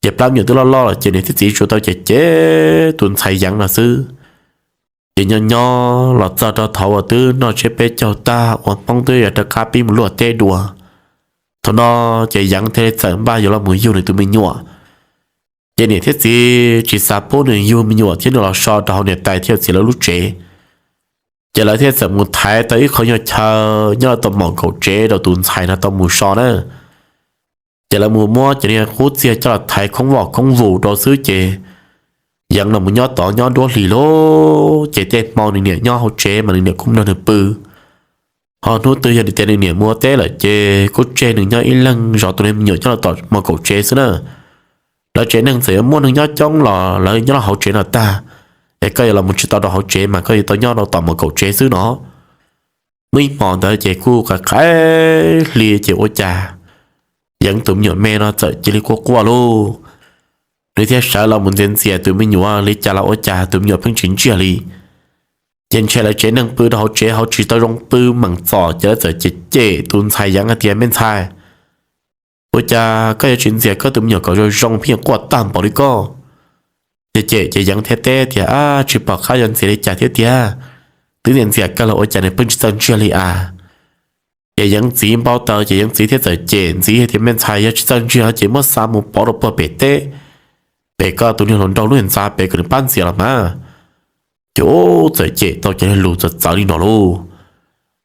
Ces plab me nyuam twb loj loj lawm ces niam thiab txiv tsuas tau cem cem tus ntxhais Yeev no xwb. Ces nyob nyob los txog rau thaum uas twb noj tsiab peb caug tag uas Hmoob twb yuav rov qab pib mus luaj teb dua, thaum no ces Yeev thiaj li txawm npaj yuav los mus yug nws tus me nyuam. Ces niam thiab txiv tsis xav pub nws yug me nyuam thiab nws los so rau hauv niam tais thiab txiv lawv lub tsev. Ces lawv thiaj txawm mus thaiv tau ib qho nyuag chaw nyob rau tom mom kaum tsev rau tus ntxhais no tau mus so na. Ces lawv mus muab cov niag qub txiag coj los thaiv khoob voj khoob vus rau xwb ces Yeev los mus nyob tod nyob nruab hlis lauj. Ces tej hmo nws niam nyob hauv tsev mas nws niam kuj nrog nws pw. Ho hnub twg yog tias nws niam mus ua teb lawm ces kuj tseg nws nyob ib leeg zov tus me nyuam nyob rau tom mom kaum tsev xwb na. Lawv tsev neeg txawm yuav muaj neeg nyob coob los lawv nyob rau hauv tsev no tag, es koj yuav los mus tsis tau rau hauv tsev mas koj yuav tau nyob rau tom mom kaum tsev xwb no. Muaj ib hmo ntawd ces kuj qab qab hli ces ua cas Yeev tus me nyuam me no txawm cia li quaj quaj lauj. Nws thiaj sawv los mus ntxias ntxias tus me nyuam li cas los ua cas tus me nyuam pheej tsis ntsiag li. Ces ntshe lawv tsev neeg pw rau hauv tsev hauv tsis tau zoo pw meem txom ces lawv txawm cem cem tus ntxhais Yeev hais tias, Me ntxhais, ua cas koj yuav tsis ntxias koj tus me nyuam kom zoo zoo pheej quaj tag npaum li koj? Ces cem ces Yeev thiaj teb tias, Ab, tsis pom qab yuav ntxias li cas thiab tiag, twb ntxias ntxias kawg los ua cas nws pheej tsis txawj ntsiag li as. Ces Yeev txiv npau taws ces Yeev txiv thiaj txawm cem ntxiv hais tias, Me ntxhais, yog tsis txawj ntsiag no ces muab xa mus pov rau puag pem teb, pem koj tus niag hluas nraug lub ntxa pem kom nws pab ntxias los mas. Ces txawm cem tau cov niag lus txawv txawv li no lauj.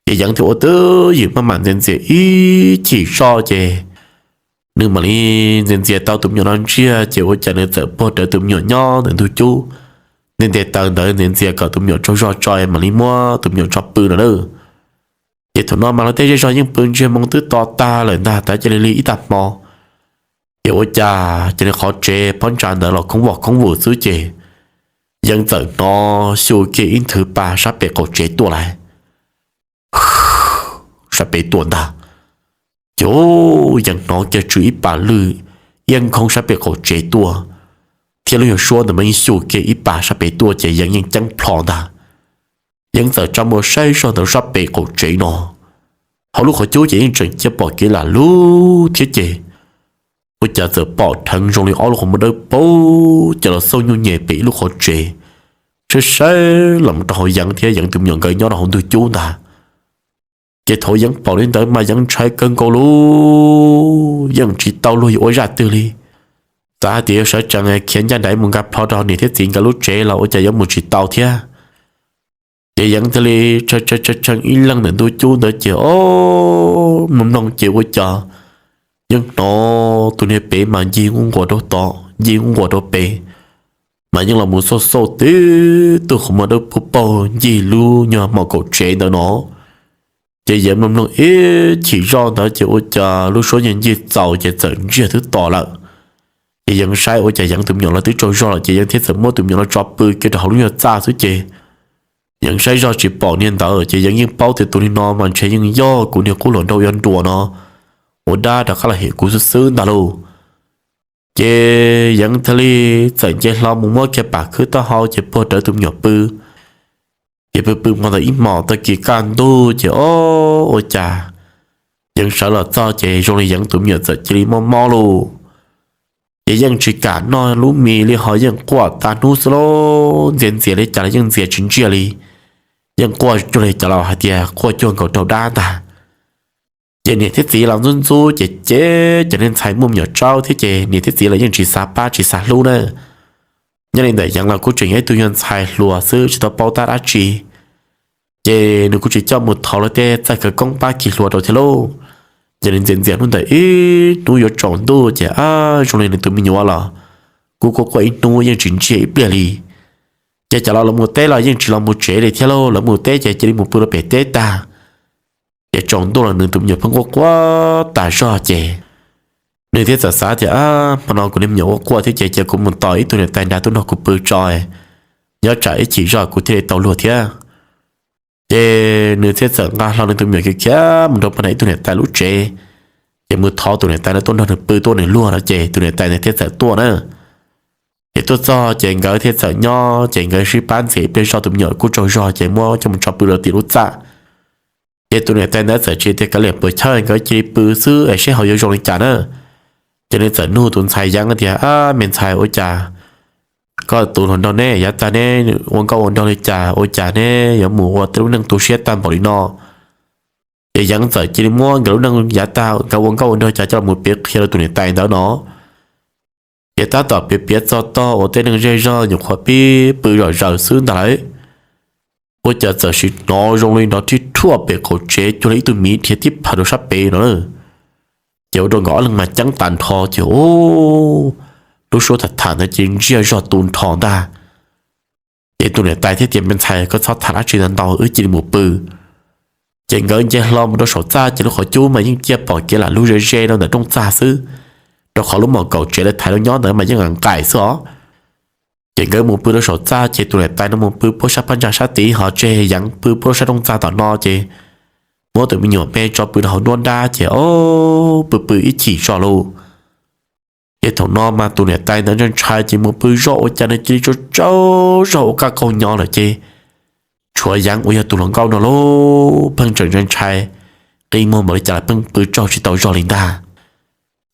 Ces Yeev thiaj ua twj ywm maj mam ntxias ntxias ib chim zoj ces nws mam li ntxias ntxias tau tus me nyuam no ntsiag ces ua cas nws txawm puag rawv tus me nyuam nyob ntawm ntug cub, nte nte taws ntawd ntxias ntxias kom tus me nyuam tsaug zog tso mam li muab tus me nyuam tso pw no na. Ces thaum no mas luag tej zej zog yeej pw ntsiag moo twb to tag lawm ntag, tav cia li lig ib tag hmo. Ces ua cas cov niag qhov tsev pob ntsa ntawd los khoob voj khoob vwm xwb ces Yeev txawm hnov xyu kiag ib nthwv pa sab pem qaum tsev tuaj lawm. Sab pem tuaj ntag. Ces Yeev hnov kiag tsw ib pas lwj iab nkhoob sab pem qaum tsev tuaj, thiab lub nyuag suab ntawd mas yeej xyu kiag ib pas sab pem tuaj ces Yeev yeej ceeb plho ntag. Yeev txawm tsa muag saib zog ntawm sab pem qaum tsev no, hauv lub qhov cub ces yeej tseem cia pom kev lam lug thiab ces ua cas txawm pom dheev zoo li ob lub qhov muag dawb paug ces los xauj nyuj nyem pem ib lub qhov tsev, saib saib los mus rau hauv Yeev thiab Yeev tus me nyuam nkawd nyob rau hauv ntug cub ntag. Ces thaum Yeev pom li ntawd mas Yeev ntshai kawg nkaus li, yeej tsis tau luag yuav ua zaj twg li. Xav hais tias yuav sawv tsees khiav ncaj nraim mus nkag plho rau niam thiab txiv nkawd lub tsev los ua cas yuav mus tsis tau thiab. Ces Yeev thiaj li tshee tshee ib leeg ntawm ntug cub ntawd ces o, mloog mloog ces ua cas yeej hnov tus niag pem mas ncig nquj nquas rau tod ncig nquj nquas rau pem, mas yeej los mus xauj xauj tib tug qhov muag dawb paug ncig lub nyuag mom kaum tsev ntawd no. Ces Yeev mloog mloog ib chim zoj ntawd ces ua cas lub suab ncig ncig txaus ces txawm ntsiag twb to lawm. Ces Yeev saib ua cas Yeev tus me nyuam los twb tsaug zog lawm ces Yeev thiaj txawm muab tus me nyuam los tso pw kiag rau hauv lub nyuag txaj xwb ces Yeev saib zog tsis pom niag ntawd ces Yeev yeej paub tias tus niag no mas ntshe yeej yog kuv niag qub hluas nraug yuav nruas no ua dab rov qab los hem kuv xwb xwb ntag lauj. Ces Yeev thiaj li txawm nce hlo mus muab kiag pam khwb taub hau ces puag rawv tus me nyuam pw. Ces pw pw hmo ntawd ib hmos tag kis kaj ntug ces o, ua cas Yeev sawv los txog ces zoo li Yeev tus me nyuam txawm cia li mob mob lauj. Ces yeej tsis kam noj lub mis li ho yeej quaj tas hnub xwb lauj, ntxias ntxias li cas los yeej ntxias tsis ntsiag li. Yeej quaj cuag li cas los hais tias quaj cuag nkaus raug dab ntag. Ces niam thiab txiv los ntxub ntxub ces ces cov niag ntxhais muaj me nyuam tsaub thiab ces niam thiab txiv los yeej tsis xav pab tsis xav hlub na. Nyob li ntawm Yeev los kuj tseem yog ib tug nyuag ntxhais hluas xwb tsis tau paub tab dab tsi, ces nws kuj tsis coj mus thov luag tej txawj khawv koob pab khi hlua rau thiab lauj. Ces nws ntxias ntxias hnub ntawd ib hnub yuav tsaus ntuj ces ab zoo li nws tus me nyuam los kuj quaj quaj ib hnub yeej tsis ntsiag ib pliag li. Ces cov los lawv mus teb los yeej tsis los mus tsev li thiab lauj, lawv mus teb ces cia li mus pw rau pem teb tag. Ces tsaus ntuj los nws tus me nyuam pheej quaj quaj tas zog ces nws thiaj txawm xav tias ab hmo no kuv niag me nyuam quaj quaj thiab ces cia kuv mus tos ib tug niam tais nrad tuaj nrog kuv pw tso, nyob tsam ib chim zog kuv thiaj li tau luag thiab. Ces nws thiaj txawm nqa hlo nws tus me nyuam khiav khiav mus rau pem ib tug niam tais lub tsev, ces mus thov tus niam tais no tuaj nrog nws pw tuaj nws luag no ces tus niam tais ntawd thiaj txawm tuaj na. Ces tuaj txog ces nkawd thiaj txawm nyob ces nkawd sib pab ntxias ib pliag zog tus me nyuam kuj tsaug zog ces muab coj mus tso pw rau tim lub txaj. Ces tus niam tais ntawd txawm tsis tias kav liam puas chawj nkawd cia li pw xwb es seb ho yuav zoo li cas na. Ces nws txawm nug tus ntxhais Yeev tias ab me ntxhais ua cas koj tus hluas nraug neb yav tag neb ua nkauj ua nraug li cas ua cas neb yuav mus ua tej lub neej tu siab tag npaum li no. Ces Yeev txawm cia li muab nkawd lub neej yav tag nkawd ua nkauj ua nraug cas coj los piav qhia rau tus niam tais ntawd no. Ces tab tom piav piav txog tog uas tej neeg zej zog nyuam qhuav pib pw zom zaws xwb ntag lawm, ua cas txawm sim hnov zoo li nrov rhib rhuaj pem qaum tsev cuag li ib tug miv dhia tib phaws rau sab pem no na. Ces ua rau nkawd ob leeg mas ceeb tas nrho ces lub suab tham tham ntawd cia li ntsiag zog tu nrho ntag. Ces tus niam tais thiaj tias me ntxhais koj txhob tham dab tsi ntau ntau wb cia li mus pw. Ces nkawd nce hlo mus rau saum txaj ces lub qhov cub mas yeej ciaj pom kev lam lug ze ze rau ntawm rooj txag xwb, rau qhov lub mom kaum tsev lawv thaiv rau nyob ntawd mas yeej nqaim xwb os. Ces nkawd mus pw rau saum txaj ces tus niam tais no mus pw puab sab phab ntsa sab tid ho tseg Yeev pw puab sab rooj txag tom no ces muab tus me nyuam me tso pw rau hauv nruab nrab ces o, pw pw ib chim zog lauj. Ces thaum no mas tus niam tais ntawd ntshai ntshai ces mus pw zoj ua cas nws cia li tsaug tsaug zog ua kaj qaug nyo lawm ces tshuav Yeev uas yog tus hluas nkauj no lauj pheej tseem ntshai ntshai, qi muag npaum li cas los pheej pw tsaug tsis tau zog li ntag.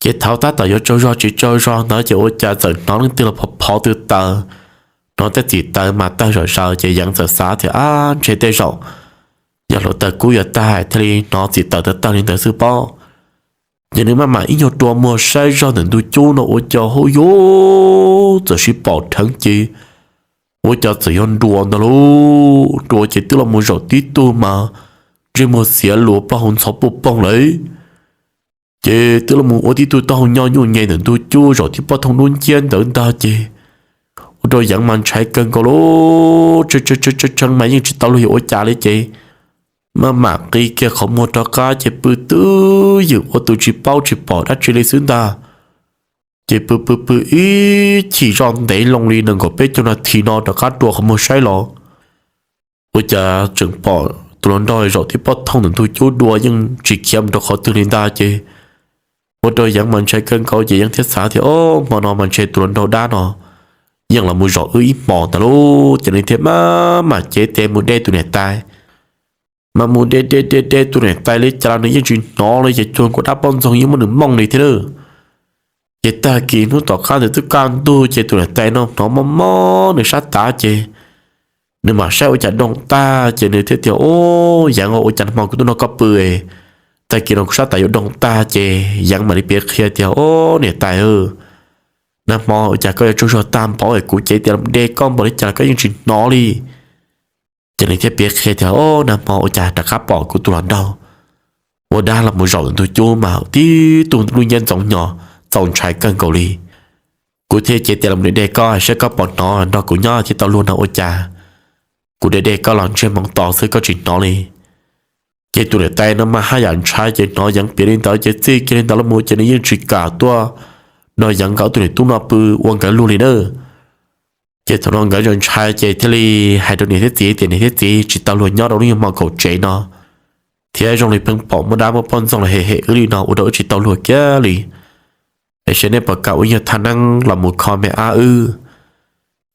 Ces thaum tab tom yuav tsaug zog tsis tsaug zog ntawd ces ua cas txawm hnov leej twg los phov phov tw taws, hnov tej txim taws mas tawg zom zaws ces Yeev txawm xav tias ab ntshe tej zaum yog hluav taws kub yuav tag thiaj li hnov txim taws tawg tawg li ntawd xwb pob. Ces nws maj mam ib nyuag rua muag saib zog ntawm ntug cub no ua cas hauj yuv txawm sib pom dheev ces ua cas txawm yog nruas ntag lauj. Nruas ces twb los mus zaum tib tug mas ntsej muag xiav luas plaub hau ntxhov puj poog lawm. Ces twb los mus ua tib tug taub hau nyo nyuj nyem ntawm ntug cub zaum tib pob thooj dub nciab ntawd ntag ces ua rau Yeev mas ntshai kawg nkaus lauj. Tshee mas yeej tsis tau luag yuav ua cas li ces maj mam qi kiag qhov muag rov qab ces pw twb ywm ua tus tsis paub tsis pom dab tsi li xwb ntag. Ces pw pw pw ib chim zoj ntev loo li nees nkaum peb caug nas this no rov qab rua qhov muag saib los ua cas tseem pom tus hluas nraug zaum tib pob thooj ntawm ntug cub dua yeej tsis khiav mus rau qhov twg li ntag ces ua rau Yeev mas ntshai kawg nkaus ces Yeev thiaj xav tias, O, hmo no mas ntshe tus hluas nraug dab no yeej los mus zaum wb ib hmos ntag lauj. Ces nws thiaj maj mam cev tes mus de tus niam tais. Mas mus de de de de tus niam tais li cas los nws yeej tsis hnov li ces cuag nkaus dab poj ntxoog yeej muab nws mooj li thiab lawm. Ces tag kis hnub tom qab ntawd twb kaj ntug ces tus niam tais no hnov mob mob nws sab tav ces nws mam saib ua cas doog tag ces nws thiaj tias, O, Yeev, ua cas nag hmo kuv tuaj nrog koj pw, tag kis no kuv sab tav yuav doog tag. Ces Yeev mam li piav qhia tias, O, niam tais, nag hmo ua cas koj yuav tsaug zog tag npaum es kuv cev tes de koj npaum li cas los koj yeej tsis hnov li. Ces nws thiaj piav qhia tias, O, nag hmo ua cas rov qab pom kuv tus hluas nraug ua dab los mus zaum ntug cub mas tib tug lub ncab ntxoov nyos txaus ntshai kawg nkaus li. Kuv thiaj cev tes los de de koj saib koj puas hnov, nrog kuv nyob thiaj tau luag no ua cas kuv de de koj los ntsiag hmoov to xwb koj tsis hnov li. Ces tus niam tais no mas haj yam ntshai ces hnov Yeev piav li ntawd ces txij kiag li ntawd los mus ces nws yeej tsis kam tuaj nrog Yeev nkawd ob tug niam tub no pw ua nkawd luag li na. Ces thaum no nkawd ntshai ces thiaj li hais rau niam thiab txiv tias niam thiab txiv, tsis tau luag nyob rau lub nyuag hmo kaum tsev no thiab zoo li pheej pom muaj dab muaj poj ntxoog los hem hem wb li no ua rau wb tsis tau luag kiag li. Es seb nej puas kam ua ib nyuag thaj neeb los mus kho me ab wb.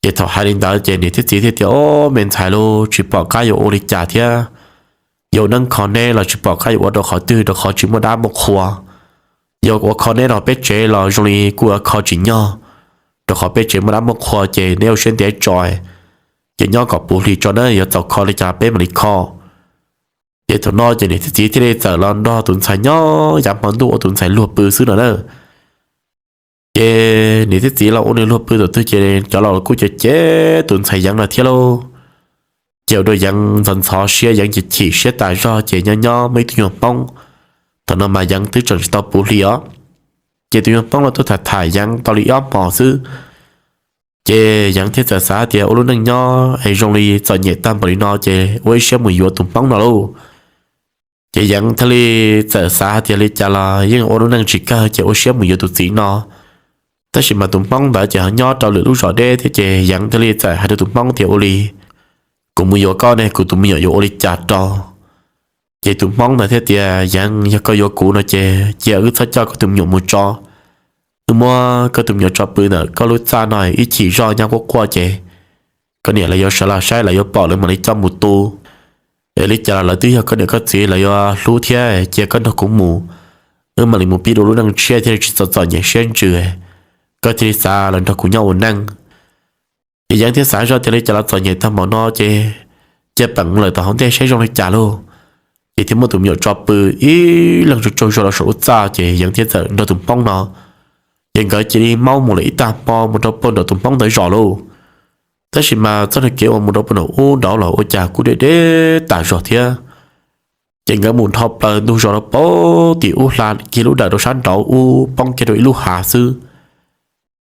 Ces thaum hais li ntawd ces niam thiab txiv thiaj tias, O, me ntxhais lauj, tsis pom qab yuav ua li cas thiab. Yuav ua neeb kho neb los tsis pom qab yuav ua rau qhov twg rau qhov tsis muaj dab muaj qhua. Yuav ua kho neb rau peb tsev los zoo li kuj ua kho tsis nyog, rau qhov peb tsev muaj dab muaj qhua ces neb ua siab ntev tso, ces nyob kom puv hli tso na, yuav txaus kho li cas peb mam li kho. Ces thaum no ces niam thiab txiv thiaj li txawm los nrog tus ntxhais nyob yav hmo ntuj ua tus ntxhais luag pw xwb no na. Ces niam thiab txiv los ua nws luag pw thaum twg ces cov laus los kuj cem cem tus ntxhais Yeev no thiab lauj. Ces ua rau Yeev ntxhov ntxhov siab, Yeev ces chim siab tas zog ces nyob nyob muaj ib tug nyuag Hmoob, thaum no mas Yeev twb tseem tsis tau puv hli os. Ces tus nyuag Hmoob no tuaj tham tham Yeev tau li ob hmos xwb, ces Yeev thiaj txawm xav tias ua lub neej nyob es zoo li txom nyem tag npaum li no ces ua ib siab mus yuav tus Hmoob no lauj. Ces Yeev thiaj li txawm xav hais tias li cas los yeej ua lub neej tsis kawg ces ua siab mus yuav tus txiv no. Tab sis mas tus Hmoob ntawd ces ho nyob rau lwm lub zos deb thiab ces Yeev thiaj li txawm hais rau tus Hmoob tias ua li, kuv mus yuav koj ne kuv tus me nyuam yuav ua li cas rau? Ces tus Hmoob ntawd thiaj tias Yeev, yog koj yuav kuv no ces cia wb txhob coj koj tus me nyuam mus tso. Wb muab koj tus me nyuam tso pw ntawm koj lub txaj no ib chim zoj nyob quaj quaj ces koj niam lawv yuav sawv los saib lawv yuav pom lawv mam li coj mus tu. Es li cas los lawv twb yog koj niam koj txiv lawv yuav hlub thiab, cia koj nrog kuv mus, wb mam li mus pib dua lub neej tshiab thiaj li tsis txom txom nyem siab ntsws. Koj thiaj li xav los nrog kuv nyob ua neej. Ces Yeev thiaj xav zoj tias li cas los txom nyem tag npaum no ces cia peem lawm tom hauv ntej saib zoo li cas lauj. Ces thiaj muab tus me nyuam tso pw ib leeg tsaug tsaug zog rau saum lub txaj ces Yeev thiaj txawm nrog tus Hmoob no, ces nkawd cia li maub mus lawm ib tag hmo mus rau puag nram tus Hmoob ntawd zos lauj. Tab sis mas txoj kev uas mus rau puag nram ub nraud los ua cas kuj deb deb tas zog thiab. Ces nkawd mus dhau plaws ntug zos rau puag tim ub hla kiag lub dawm rau sab nraud ub poob kiag rau ib lub hav xwb.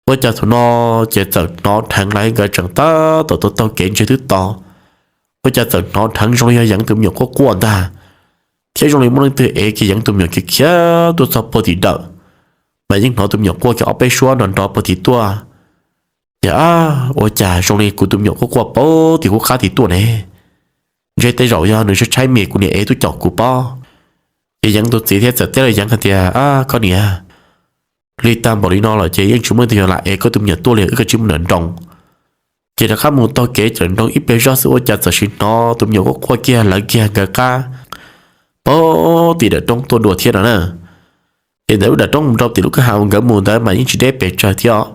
Ua cas thaum no ces txawm hnov dheev lawv nkawd tseem tab tom taug taug kev ntseg twb to, ua cas txawm hnov dheev zoo li yog Yeev tus me nyuam quaj quaj ntag, thiab zoo li muaj leej twg ev kiag Yeev tus me nyuam khiav khiav tuaj txog puag tim dawm, mas yeej hnov tus me nyuam quaj kiag ob peb suab nrov nrov puag tim tuaj. Tias, Ab, ua cas zoo li kuv tus me nyuam quaj quaj puag tim kuv qab tim tuaj ne? Ntshe tej zaum yog nws tshaib tshaib mis kuv niam ev tuaj caum kuv pob. Ces Yeev tus txiv thiaj txawm teb rau Yeev hais tias, Ab koj niam, lig tag npaum li no lawm ces yeej tsis muaj leej twg yuav lam ev koj tus me nyuam tuaj li, wb kav tsij mus nram nroog. Ces rov qab mus taug kev caum nroog ib pliag zog xwb ua cas txawm sim hnov tus me nyuam quaj quaj kiag lawv kiag nkawd qab puag tim dawm roob tuaj dua thiab no na. Ces ntawm lub dawm roob mus rau tim lub kwj ha uas nkawd mus ntawd mas yeej tsis deb pes tsawg thiab os.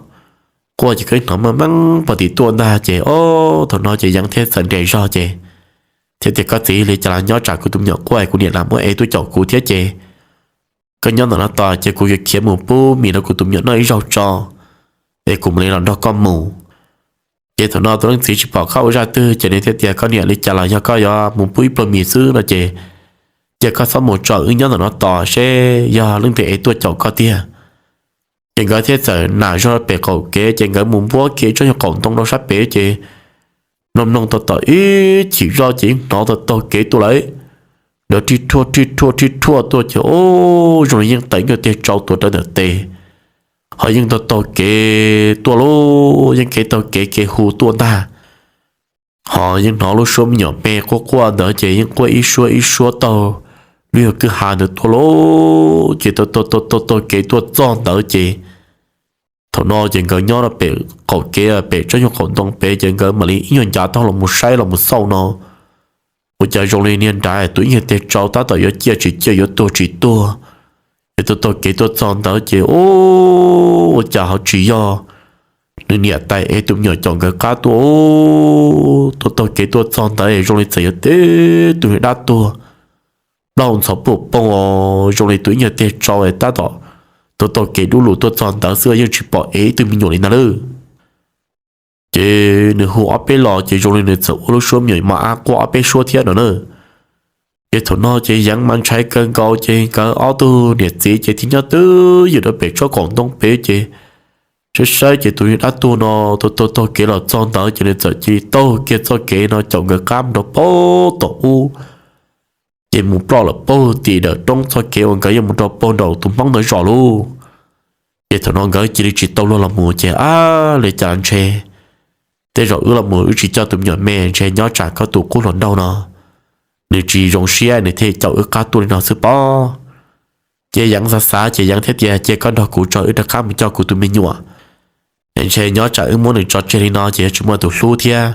Quaj ces koj hnov meej meej puag tim tuaj ntag ces, o, thaum no ces Yeev thiaj txawm nres zog ces thiaj tias, Koj txiv, li cas los nyob tsam kuv tus me nyuam quaj kuv niam lam muab ev tuaj caum kuv thiab ces koj nyob ntawm no tos ces kuv yuav khiav mus pub mis rau kuv tus me nyuam noj ib zaug tso, es kuv mam li los nrog koj mus. Ces thaum no tus leej txiv tsis pom qab ua zaj twg ces nws thiaj tias, koj niam, li cas los yog koj yuav mus pub ib pluag mis xwb no ces cia koj txhob mus tso, wb nyob ntawm no tos seb yog leej twg es tuaj caum koj tiag. Ces nkawd thiaj txawm nam zog pem qaum kev ces nkawd mus npuab kiag tsob nyuag qaum ntoo rau sab pem ces mloog mloog tau tom ib chim zoj ces yeej hnov tau taug kev tuaj lawm. Nkawd rhij rhuaj rhij rhuaj rhij rhuaj tuaj ces ub, zoo li yeej tawm ib nyuag teg tsau tuav rawv ntawm tes, ho yeej taug taug kev tuaj lauj, yeej kev taug kev kev hu tuaj ntag. Ho yeej hnov lub suab me nyuam me quaj quaj ntawd ces yeej quaj ib suab ib suab taug lub nyuag kwj ha ntawd tuaj lauj. Ces taug taug taug kev tuaj txog ntawd ces thaum no ces nkawd nyob rau pem qaum kev pem tsob nyuag qaum ntoo pem ces nkawd mam li ib nyuag ncav taug los mus saib los mus xauj no, ua cas zoo li niag nrad tuav ib nyuag teg tsau tab tom yuav ciaj tsis ciaj yuav tuag tsis tuag. Ces taug taug kev tuaj txog ntawd ces ub, ua cas ho tsis yog nws niam tais es tus me nyuam caum nkawd qab tuaj. Taug taug kev tuaj txog ntawd zoo li txawm yuav tib tug niag dab tuag plaub ntxhov puj pooj os, zoo li tuav ib nyuag teg tsau tab tom taug taug kev dub lug tuaj txog ntawd xwb yeej tsis pom ev ib tug me nyuam li ntag lauj. Ces nws hu ob peb los ces zoo li nws txawm ua lub suab me nyuam mos ab quaj ob peb suab thiab no na. Ces thaum no ces Yeev mas ntshai kawg nkaus ces nkawd ob tug niam txiv ces thiaj nyob twj ywm rau pem tsob qaum ntoo pem ces saib saib ces tus niag dab tuag no taug taug taug kev los txog ntawd ces nws txawm cia li taug kiag txoj kev no caum nkawd qab mus rau puag tom ub, ces mus ploj lawm puag tim dawm roob txoj kev uas nkawd yuav mus rau puag nraum tus hmoob ntawd zos lauj. Ces thaum no nkawd cia li tsis tau luag los mus ces ab, li cas ntshe tej zaum wb los mus wb tsis coj tus me nyuam me ntshe nyob tsam koj tus qub hluas nraug no nws tsis zoo siab nws thiaj caum wb qab tuaj li no xwb pob. Ces Yeev xav xav ces Yeev thiaj tias, cia koj nrog kuv tso wb rov qab mus coj kuv tus me nyuam. Ntshe nyob tsam wb muab nws tso tseg li no ces yuav tsis muaj tus hlub thiab.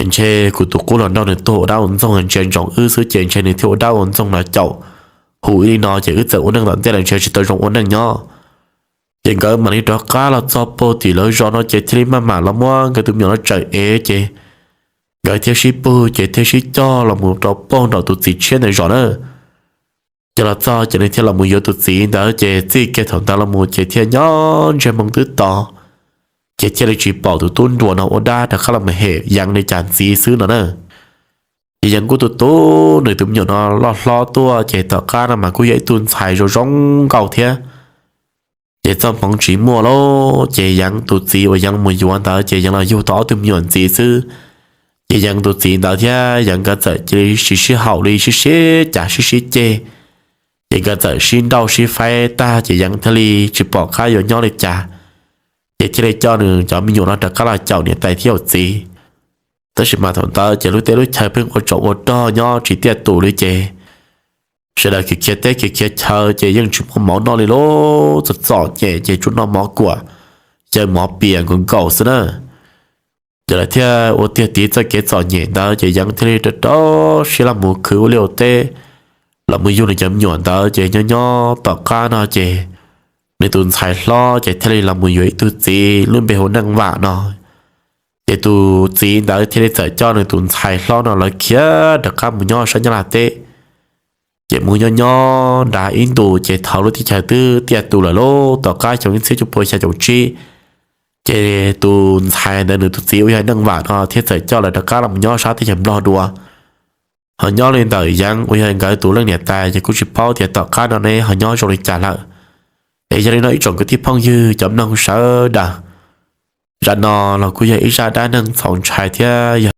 Ntshe kuv tus qub hluas nraug nws tuag ua dab ua ntxoog ntsia ntsoov wb xwb ces ntshe nws thiaj ua dab ua ntxoog no caum hu wb li no ces wb txawm ua neej tom ntej los ntshe tsis tau zoo ua neej nyob. Ces nkawd mam li rov qab los txog puag tim lawv zos no ces thiaj li maj mam los muab nkawd tus me nyuam no tsawm ev ces nkawd thiaj sib pug ces thiaj sib coj los mus rau puag nraum tus txiv tshiab ntawd zos na. Ces los txog ces nws thiaj los mus yuav tus txiv ntawd ces txij kiag thaum ntawd los mus ces thiaj nyob ntsiag moo twb to, ces thiaj li tsis pom tus tub nruas no ua dab rov qab los mus hem Yeev li cas ntxiv xwb no na. Ces Yeev kuj tu tu nws tus me nyuam no loj hlob tuaj ces tom qab no mas kuj yog ib tug ntxhais zoo zoo nkauj thiab. Ces txoj hmoov tsis muaj lauj ces Yeev tus txiv uas Yeev mus yuav ntawd ces Yeev los yug tau ob tug me nyuam ntxiv xwb. Ces Yeev tus txiv ntawd thiab Yeev nkawd txawm cia li sib sib haum li sib sib cav sib sib ceg. Ces nkawd txawm sib nrauj sib faib tag ces Yeev thiaj li tsis pom qab yuav nyob li cas, ces thiaj li coj nws cov me nyuam no rov qab los caum niam tais thiab yawm txiv. Tab sis mas thaum ntawd ces lub teb lub chaw pheej ua tsov ua rog nyob tsis tiaj tus li ces sawv daws khiav khiav teb khiav khiav chaw ces yeej tsis muaj mov noj li lauj, txom txom nyem ces tsuas noj mov kuam, xyaw mov pias nkaus nkaus xwb na. Ces lawv thiaj ua tiag tiv txoj kev txom nyem ntawd ces Yeev thiaj li rau rau siab los mus khwv ua liaj ua teb los mus yug nws cov me nyuam ntawd ces nyob nyob tom qab no ces nws tus ntxhais hlob ces thiaj li los mus yuav ib tug txiv lub npe hu Neej Vam no. Ces tus txiv ntawd thiaj li txawm coj nws tus ntxhais hlob no lawv khiav rov qab mus nyob sab Nyab Laj teb. Ces mus nyob nyob nrad ib ntus ces thaum lub teb chaws twb tiaj tus lawm lauj, tom qab xyoo ib txhiab cuaj pua xya caum tsib, ces tus ntxhais ntawd nws tus txiv uas yog Neej Vam no thiaj txawm coj lawv rov qab los mus nyob sab teb chaws Nplog dua. Ho nyob li ntawm Yeev uas yog nkawd tus leej niam tais ces kuj tsis paub tias tom qab no ne ho nyob zoo li cas lawm. Es yog li no ib tsoom kwv tij phooj ywg cov mloog sawv daws, zaj no los kuj yog ib zaj dab neeg txaus ntshai thiab yog